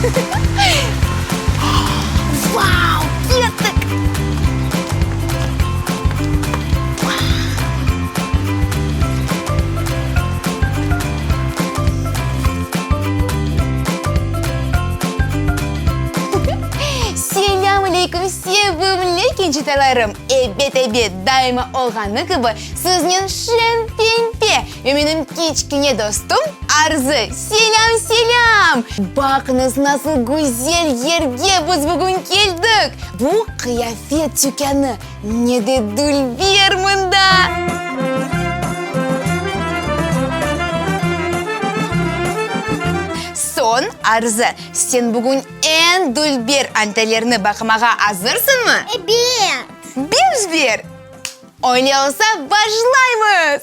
Vau, kettik! Selâm aleyküm, sevimli kencitalarım! Ebet, ebet, daima olğanı kibi, siznen Şen Pempe ve menim kiçkine dostum Arzı. Selâm, selâm! Baqıñız, nasıl güzel yerge biz bugün keldik! Bu qıyafet tükânı. Ne de dülber mında! Soñ, Arzı, sen bugün eñ dülber anterlerni baqmağa azırsıñmı? Ebet! Beş-bir! Öyle olsa, başlaymız!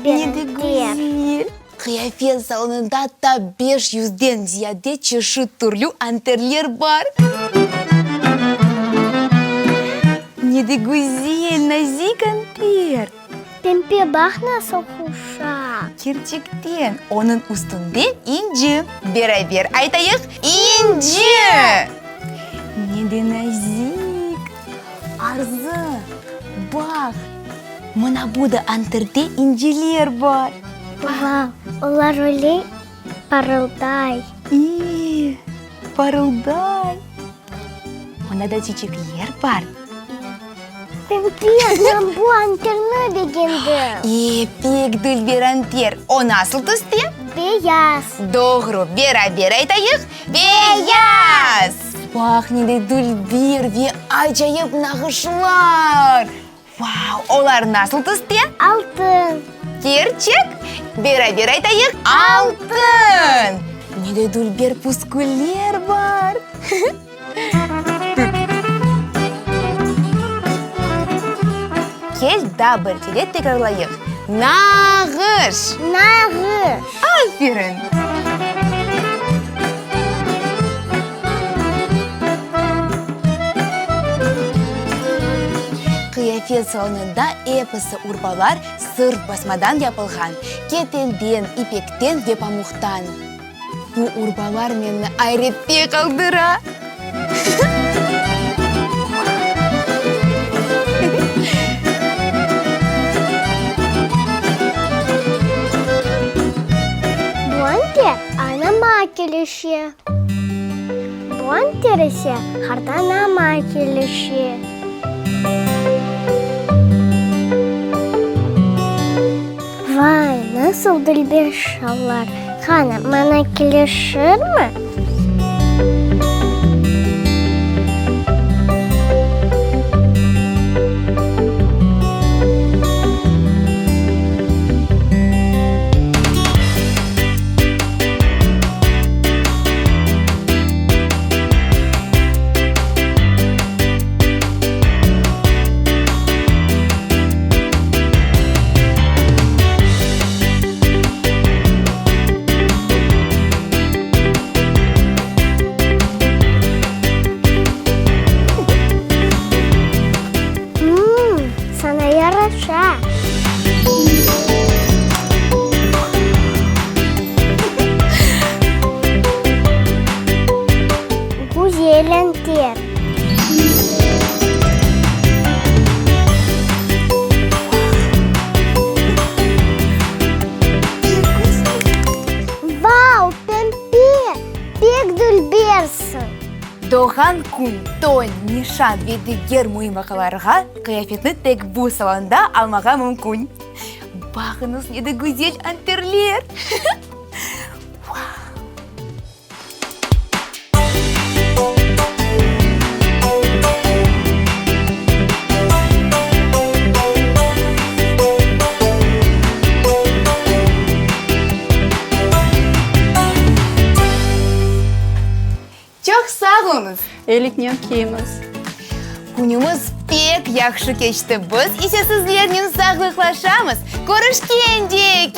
Ne de güzel! Qıyafet salonında ta beş yüzden ziyade çeşit türlü anterler bar. Ne de güzel, nazik anter! Pempe, baq nasıl quşaq! Kerçekten, onıñ üstünde inci. Beraber aytayıq, İnci! Ne de nazik! Arzı, baq, mına bu da anterde inciler bar. Vau, olar öyle parılday. İ, parılday. Mında da çiçekler bar. Pempe, men bu anterni begendim. E, pek dülber anter. O nasıl tüste? Beyaz. Doğru, beraber aytayıq, Beyaz! Baq, ne de dülber ve acayip nağışlar! Vau, olar nasıl tüste? Altın. Kerçek? Beraber aytayıq, Altın! Ne de dülber püsküller bar! Kel, daa bir kere tekrarlayıq, Nağış! Nağış! Aferin! Qıyafet salonında episi urbalar sırf basmadan yapılğan, ketenden, ipekten ve pamuqtan. Bu urbalar meni ayrette qaldıra. Bu anter anama kelişe. Bu anter ise qartanama kelişe. Vay, nasıl dülber şallar! Qani, maña kelişirmi? Mmm, saña yaraşa! Güzel anter! Vau, Pempe, pek dülbersiñ! Doğğan kün, toy, nişan ve diger müim vaqıalarğa qıyafetni tek bu salonda almağa mümkün. Baqıñız, ne de güzel anterler! Eliknen kiyiñiz. Künümiz pek yahşı keçti, biz ise sizlernen sağlıqlaşamız. Körüşkence!